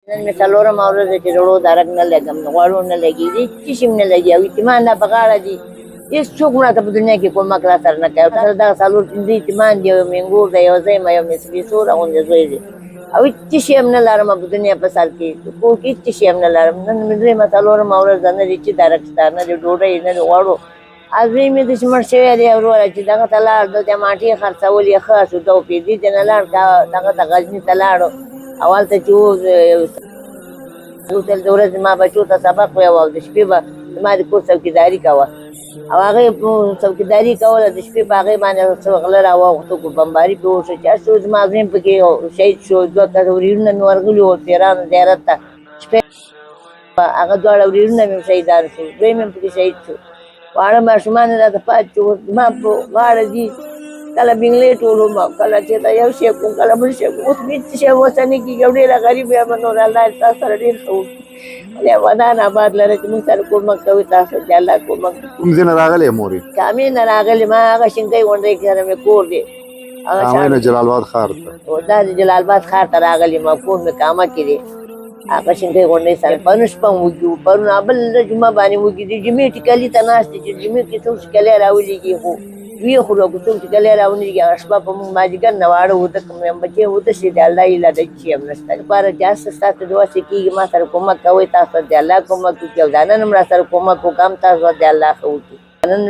نن مې څلورمه ورځ ده چې د وړو درک نه لګم، غوړو نه لګېږي، هېڅ شي هم نه لګي او یتیمان دا په غاړه دي. هېڅ څوک راته په دنیا کې کومک را سره نه کوي. سره دغه څلور پنځه یتیمان دي، یو مېنګور دی، یو زه یم، یو مې سپېڅوره غوندې زوی دی او هېڅ شي هم نه لرم په دنیا په سر کې، کور کې هېڅ شي هم نه لرم. نن مې درېیمه څلورمه ورځ ده، نه دې چې درک شته، نه دې ډوډۍ، نه دې غوړو. زوی مې داسې مړ شوی دی وروره چې دغه ته لاړ، دلته مانټې خرڅولې، ښه اسوده و، پېزې ته نه لاړ، دغه ته غزني ته لاړو او هلته چې و تل د ورځې ما بچو ته سبق ویو او د شپې به زما د کور څوکیداري کوه او هغې څوکیداري کوله. د شپې په هغې باندې څه غله راوغوښتو، کو بمباري پرې وشوه چې هر څه زما زوی هم پکې شهید شو. دوه کسه ورېرونه مې ورغلي وو پیرانو زیارت ته، شپې هغه دواړه ورېرونه مې شهیدان شو، زوی مې هم پکې شهید شو. واړه ماشومان راته پاتې شو، زما په غاړه دي. کله بنګلې ټولوم، کله چې دا یو شی کوم، کله بل شی کوم. اوس مې څه شی وسه نه کېږي او ډېره غریبه یم. نور الله تاسو سره ډېر ښه وکړي، خدای ودان آباد لره چې موږ سره کومک کوي. تاسو چې الله کومک. کوم ځای نه راغلی مورې؟ کامې نه راغلی ما، هغه شینکۍ غونډۍ کې سره مې کور دی. کامې نه جلال آباد ښار ته؟ دا د جلال آباد ښار ته راغلی ما، کور مې کامه کې دی، هغه شینکۍ غونډۍ سره. پرون شپه هم وږي وو، پرون بل جمعه باندې وږي، د جمعې ټیکلي ته ناست دي چې جمعې کې څوک ټیکلی راولېږي، خو ویې خورو، که څوک ټیکلی راونېږي. هغه شپه په موږ مازدیګر نه واړه وده کړم، یم بچی وده شي، د الله هیله ده چې هم نشته لپاره چې هر څه ستاسو د وسې کېږي ما سره کومک کوئ، تاسو د الله کومک وکړي او دا نن هم را سره کومک وکړه، هم تاسو د الله ښه وکړي. نن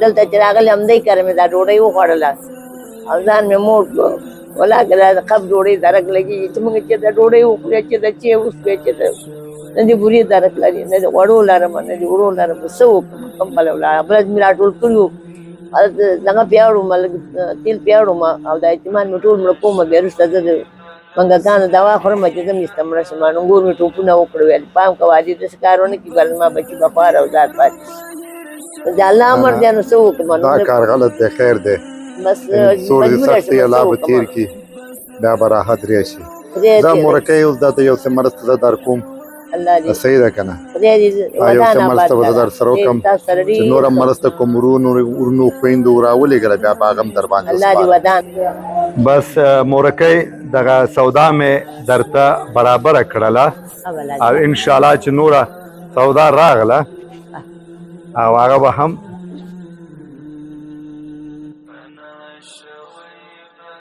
دلته چې راغلی همدې کره مې دا ډوډۍ وخوړله او ځان مې موړ کړو. ولا که دا د قب ډوډۍ درک لګېږي چې موږ چې د ډوډۍ وخورو، چې د چای وڅښو، چې د نه دې بورې درک لري، نه دې غوړو لرم، نه دې وړو لرم، څه وکړم؟ کوم پلو لاړم، بل مې راټول کړي وو، دغه پیاړو ما، لږ تېل پیاړو ما او دا یتیمان مې ټول مړه کوم. بیا وروسته زه د منګکانو دوا خورم چې زه مې مړه شم. انګور مې ټوپونه وکړو، ویل پام کوه دې داسې کار ونه کړي، ګل زما بچي به خوار او زار پاتې شي. د الله امر دی نو څه وکړم؟ دا کار غلط دی، خیر دی، بس څو ورځې سختي الله به تېر کړي، بیا به راحت راشي. زه مورکۍ اوس دا ته یو څه مرسته زه در کوم. الله دې صحیح ده که نه؟ خدای دې یو څه مرسته به زه در سره وکړم چې نوره مرسته کوم ورونو خویندو راولېږله، بیا به هغه هم در باندې الله دې ودان. بس مورکۍ دغه سودا مې درته برابره کړله او انشاءالله چې نوره سودا راغله او هغه به هم